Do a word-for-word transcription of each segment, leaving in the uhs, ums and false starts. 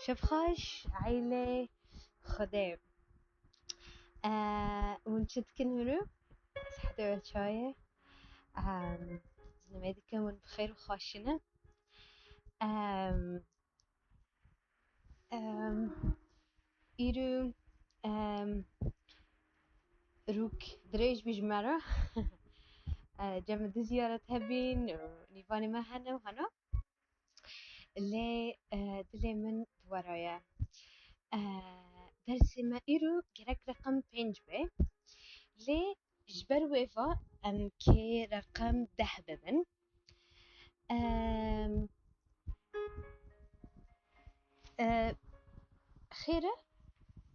Kevxweş, eylê Xwedê. Eee, hûn çi dikin hûn? Sihete we çaye? Ehm, ez nimê dikim hûn bi xêr û xweşî ne. Ehm, ehm, îro, ehm, rûk dirêj bî ji me re. Eh, cem du ziyaret hebîn û nîvanê me hene û hana. Lê, eh, dilê min bi we re ye. Eh, dersê me îro gerek reqem pênc be. Lê ji ber wê va em kê reqem deh bibin. Em, eh, xêr e,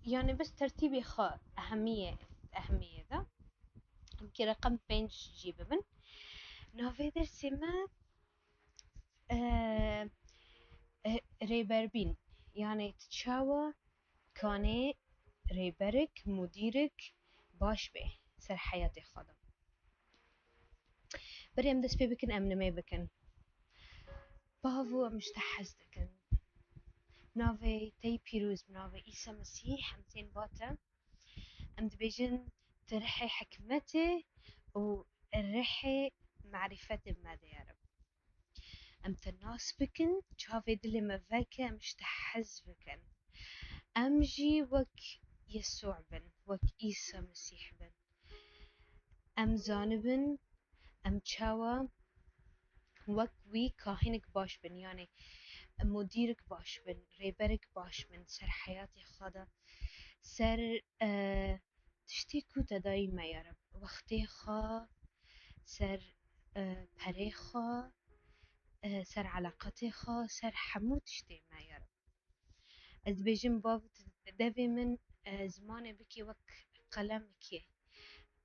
yani bes tertîbê xwe ehemiyê, ehemiyê de. Em kê reqem pênc jî bibin. Navê dersê me, eh, eh, rêberbîn. Yani tu çawa kanê rêberik, mudîrik baş bê ser heyatê xwe de. Berê em dest pê bikin, em nimê bikin. Bavo, em ji te hez dikin. Navê te yî pîroz, bi navê Îsa Mesîh em tên ba te. Em dibêjin tu rihê hikmetê û rihê marîfetê me de, ya Reb. Em te nas bikin, çavê dilê me veke, em ji te hez bikin. Em jî wek Yesû bin, wek Îsa Mesîh bin. Em zanibin, em çawa wek wî kahînik baş bin, yanî mudîrik baş bin, rêberik baş bin ser heyatê xwe de, ser, eh, tiştê ku te dayî me, ya Reb. Wextê xwe, ser, eh, perê xwe, eh, ser eleqatê xwe, ser hemû tiştê me, ya Reb. Ez dibêjim, Bav, tu devê min, eh, zimanê bikî wek qelemekê,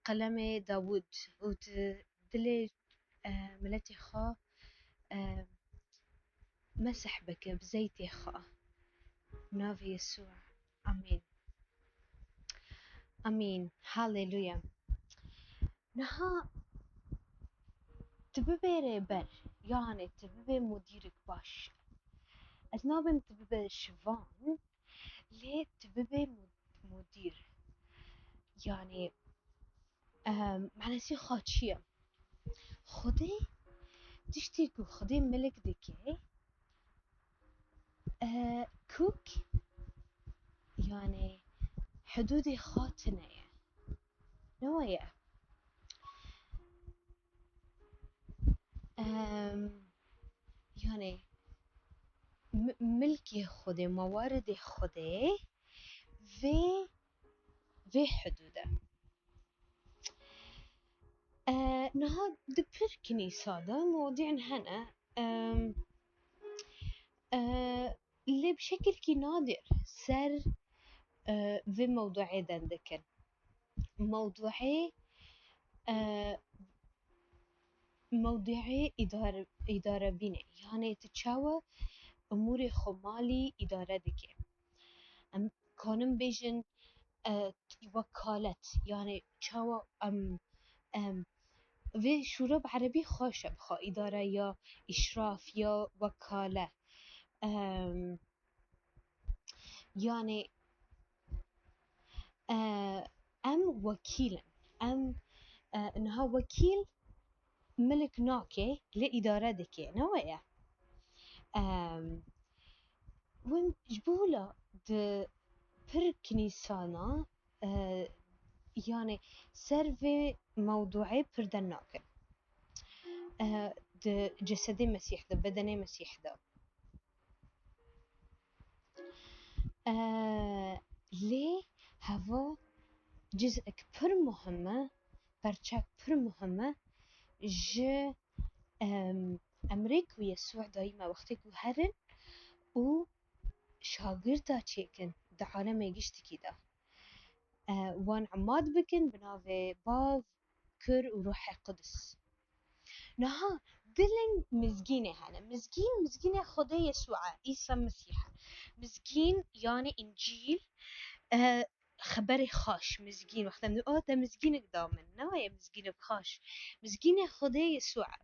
qelemê Dawûd û tu dilê, eh, miletê xwe, eh, mesih bike bi zeytê xwe. Navê Yesû. Amîn. Amîn. Haleluya. Niha tu bibê rêber, yani tu bibê mudîrik baş. Ez nabêm tu bibe şivan, lê tu bibê mu-, mudîr. Yani, em, manasî xwe çi ye? Xwedê tiştê ku Xwedê milk dike, e, kuk, yani hududê xwe tune ye. Ne weye? Em, yani, mi-, milkê Xwedê, mewaridê Xwedê vê, vê hudûde. E, niha di pir kinîsa de mewdîn hene, em, e, lê bi şekilkî nadir ser, e, vê mewduê dendikin. Mewduê, e, mewduê îdare, îdarebînê. Yani tu çawa umûrê xwe malî îdare dike. Em kanin bêjin, e, wekalet, yani çawa em, em, vê şûra bi erebî xweş e, bi xwe îdare ya îşraf ya wekale. Em, yani, e, em wekîl in. Em, e, niha wekîl milk nake, lê îdare dike, ne weye? Em, win ji bo la di pir kinîsana, e, yani ser vê mewduê pir dem nakin. E, di cesedê Mesîh de, bedenê Mesîh de. E, lê heva cizek pir muhim e, perçek pir muhim e ji, em, emrê ku Yesû dayî me wextê ku herin û şagirta çêkin di alemê giştikî de. E, wan emad bikin bi navê Bav, Kur û Ruhê Qudus. Niha dilên mizgînê hene. Mizgîn, mizgînê Xwedê Yesû e, Îsa Mesîh e. Mizgîn, yani Încîl, e, xeberê xaş, mizgîn. Wexta em dibin, "Oh, te mizgînek da min." Ne weye mizgînek xaş. Mizgînê Xwedê Yesû e.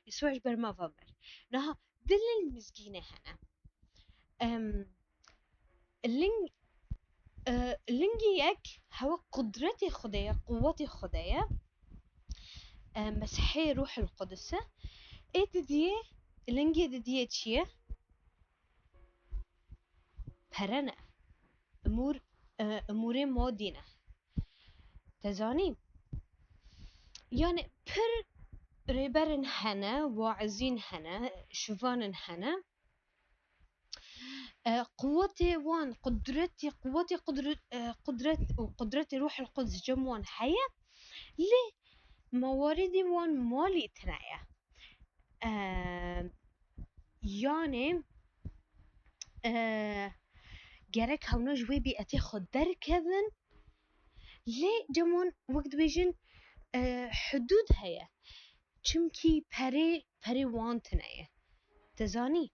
Yesû ji ber me ve mir. Niha dilên mizgînê hene. Em, ling, e, lingî yek hewe qudretê Xwedê ye, quwetê Xwedê ye. E, Mesihê Ruhul Qudus e. Ê didiyê, lingê didiyê çi ye? Pere ne. Umûr, e, umûrê madî ne. Te zanî? Yani pir rêberin hene, waizîn hene, şivanin hene. E, quwetê wan, qudretî, quwetê qudret, e, qudret û qudretê Ruhul Quds cem wan heye, lê mewaridî wan malî tune ye. E, yanê, e, gerek hewna ji wê bîetê xwe derkevin, lê cem wan wek dibêjin, e, hudûd heye. Çimkî perê, perê wan tune ye. Te zanî?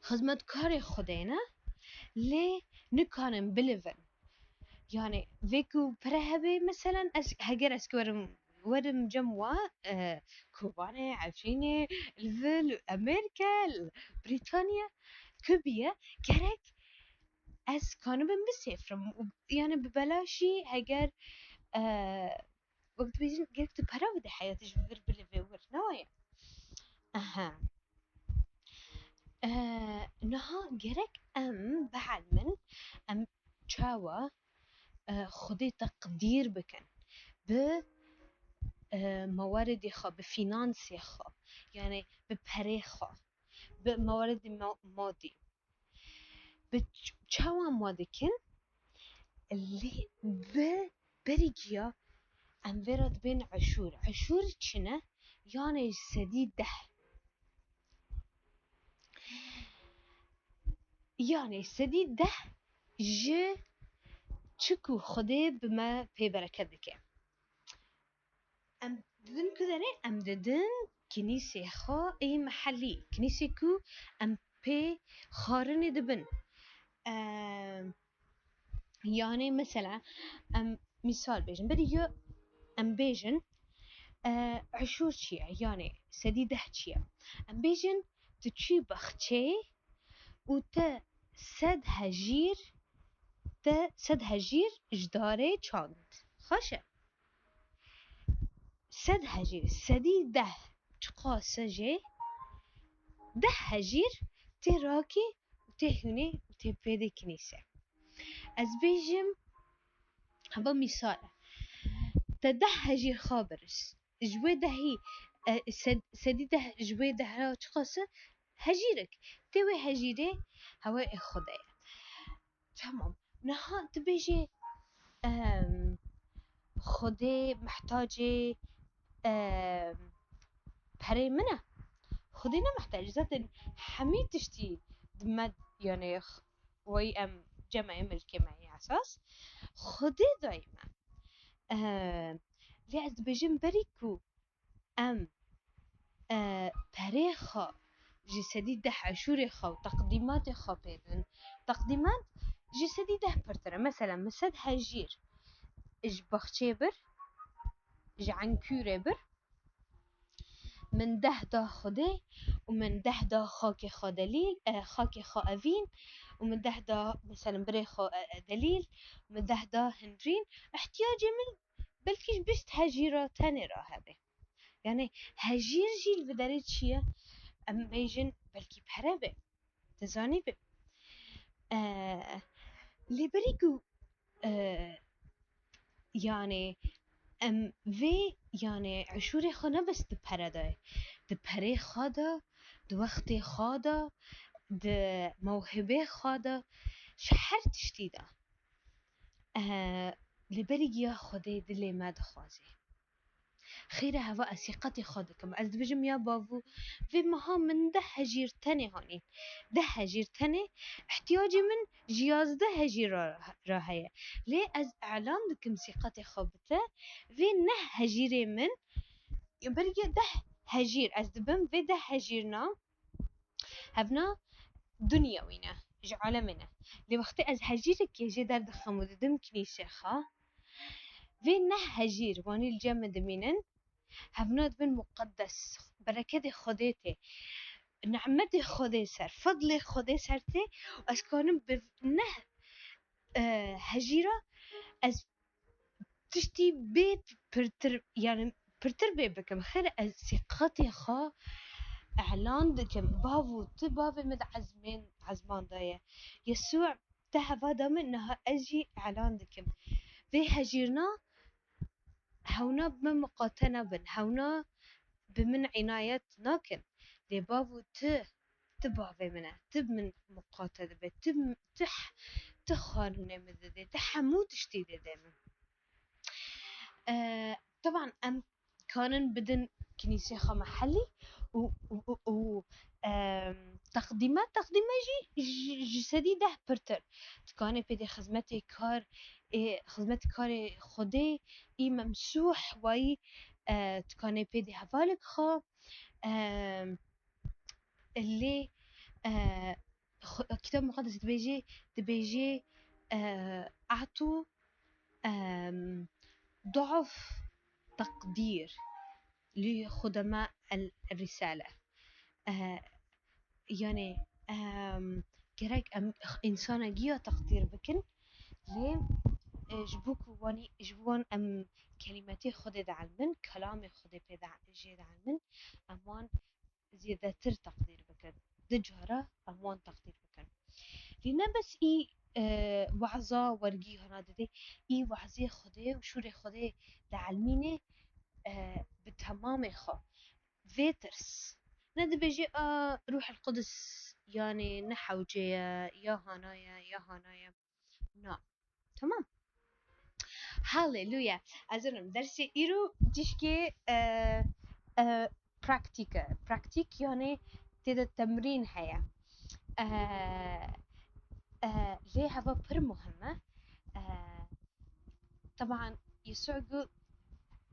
Xizmetkarê Xwedê ne, lê nikarin bilivin. Yani vê ku pere hebe, meselen ez, heger ez ki werim, werim cem wa, e, Kobanê, Efrînê, li vir, li Amerîke, li Brîtanya, ku biye, gerek ez kanibim bisêfirim. Yani bi belaşî heger, e, wek dibêjin, gerek tu pere bide heya tu ji vir bilivê wir, ne waye? Aha. E, niha gerek em bielmin, em çawa, e, Xwedê teqdîr bikin bi, e, mewaridê xwe, bi fînansê xwe, yani bi perê xwe, bi mewaridê ma-, madî. Bi ç-, çawa em wa dikin? Lê bi berî giya em vê re dibên eşûr. Eşûr çi ne? Yanê sedî deh. Yanê sedî deh ji çi ku Xwedê bi me pê bereket dike. Em didin ku derê, em didin kinîsê xwe ê mehellî, kinîsê ku em pê xarinê dibin. Em, yanê mesela, em mîsal bêjin, berî yo em bêjin, e, eşûr çi ye? Yanê sedî deh çi ye? Em bêjin, tu çî baxçeyê û te sed hejîr, te sed hejîr ji darê çand. Xweş e. Sed hejîr, sedî deh çiqas e jê? Deh hejîr tê rakê û tê hûnê û tê pêdê kinîse. Ez bêjim, heba mîsal e. Te deh hejîr xwe biris. Ji wê dehî, e, sed-, sedî deh ji wê deh re çiqas e? Hejîrek. Tê wê hejîrê hewe ê Xwedê ye. Tamam. Niha tu bêjê, em, Xwedê mihtacê, em, perê min e. Xwedê ne mihtac. Zaten hemî tiştî di me, yani, x-, wayî em cem e, milkê me yê esas. Xwedê dayî me. Em, lê ez dibêjim berî ku em, e, perê xwe ji sedî deh eşûrê xwe û teqdîmatê xwe pê bin. Teqdîmat ji sedî deh pirtir e. Mesela, min sed hejîr ji baxçê bir, ji enkûrê bir, min deh da Xwedê û min deh da xakê xwe delîl, e, xakê xwe evîn û min deh da, mesela, birê xwe, e, e, delîl, min deh da hinrîn. Ihtiyacê min belkî ji bîst hejîra tenê re hebe. Yani hejîr jî li vê derê çi ye? Em bêjin belkî pere be. Te zanî be. E, lê berî ku, e, yani em vê, yani eşûrê xwe ne bes di pere de, di perê xwe de, di wextê xwe de, di mewhibê xwe de, ji her tiştî de. E, lê berî giya Xwedê dilê me dixwaze. Xêr e, heva ez sîqetê xwe dikim. Ez dibêjim, ya bavû, vê meha min deh hejîr tenê hanîn. Deh hejîr tenê ihtiyacê min ji yazdeh hejîr ra, ra heye. Lê ez îlan dikim sîqetê xwe bi te, vê neh hejîrê min, berî deh hejîr, ez dibim vê deh hejîrna, hevna dinya wî ne, ji alemê ne. Lê wextê ez hejîrekê jê derdixim û didim kinîsê xwe, vê neh hejîr wanî li cem min dimînin, hevna dibin muqeddes, bereketê Xwedê tê. nimetê Xwedê ser, fedlê Xwedê ser tê û ez kanim bi neh, e, hejîra ez tiştî bê pirtir, yani pirtir bê bikim. Xêr, ez sîqetê xwe elan dikim. Bavo, tu bavê min di ezmên, ezman de ye. Yesû te heva da min, niha ez jî elan dikim. Vê hejîrna hewna bi min miqate nabin, hewna bi min înayet nakin. Lê bavo tu, tu bavê min e, tu bi min miqate dibe, tu, tu, tu xanûnê min didê, tu hemû tiştî didê min. E, teban em kanin bidin kinîsê xwe mehellî û, û, û, û, em, teqdîme, teqdîme jî ji, ji sedî deh pirtir. Dikanê pê dê xizmetê kar, ê, xizmet karê Xwedê î memsûh wayî, e, dikanê pê dê hevalek xwe, em, lê, e, Xwe-, Kitab Muqaddes dibêjê, dibêjê, e, "A'tu, em, du'uf teqdîr li xudema el risale." E, yani, em, gerek em x-, însana giya teqdîr bikin, lê, e, ji bo ku wanî, ji bo wan em kelîmetê Xwedê dielmin, kelamê Xwedê pê de, jê dielmin, em wan zêdetir teqdîr bikin. Du cara em wan teqdîr bikin. Lê ne bes î, e, weza wergî hana didê, î wezê Xwedê û şûrê Xwedê dielmînê, e, bi temamê xwe. Vê tirs. Ne dibêjê, a, Ruhul Qudus, yani ne hewce ye, ya hana ye, ya hana ye. Na. Tamam. Haleluya. Ez dinim dersê îro tişkê, e, e, praktîk e. Praktîk yani tê de temrîn heye. E, e, lê heva pir muhim e. E, teban Yesû got,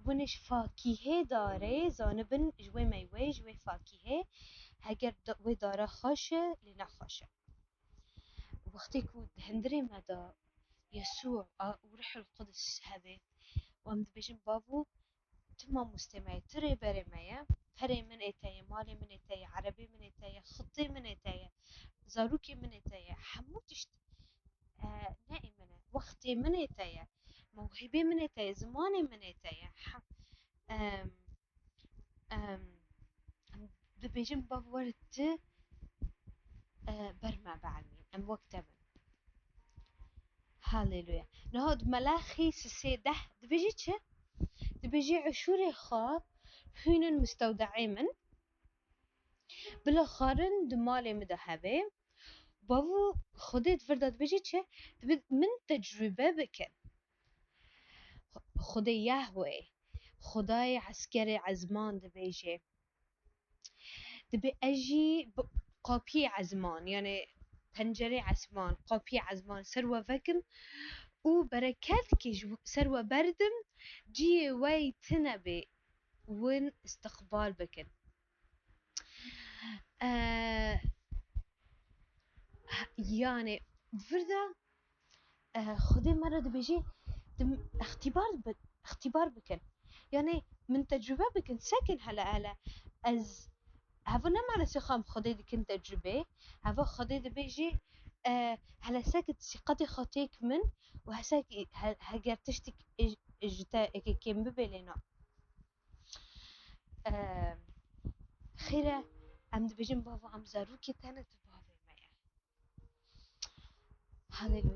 "Hûn ji fakîhê darê zanibin, ji wê meyweyê, ji wê fakîhê, heger da-, wê dara xweş e, lê ne xweş e." Wextê ku di hundirê me de Yesû a, û Ruhul Qudus hebe û em dibêjin, "Bavo, tu mamostê me ye, tu rêberê me ye, perê min ê te ye, malê min ê te ye, erebê min ê te ye, xitê min ê te ye, zarokê min ê te ye, hemû tişt, e, ne ê min e, wextê min ê te ye, mewhibê min ê te ye, zimanê min ê te ye." He-, em, em, em dibêjin, "Bavo, were tu, e, ber me bielmîn, em wek te bin." Haleluya. Niha di Melaxî sisê deh dibêjî çi? Dibêjî, "Eşûrê xwe hûnin mistewde'ê min, bila xwarin di malê min de hebe." Bavo Xwedê di vir de dibêjî çi? Dibê min tecrûbe bikin. Xwedê Yahweh, Xwedayê eskerê ezman dibêje. Dibê ez jî bi qapiyê ezman, yani pencerê esman, qapiyê ezman ser we vekim û bereketke ji ser we berdim, cihê we yê tune bê, win istiqbal bikin. E, yani, vir de, e, Xwedê me re dibêje, dim-, extîbar bi-, extîbar bikin. Yani, min tecrube bikin, sekin hele, hele. Ez, heva ne mane sê xam Xwedê dikin tecrube, heva Xwedê dibêje, e, hele sek sîqetê xwe têk min û hesek, he-, heger tiştik ji te eke kêm bibe lê na. Em, xêr e, em dibêjin, "Bavo, em zarokê te ne, tu bavê me ye." Haleluya.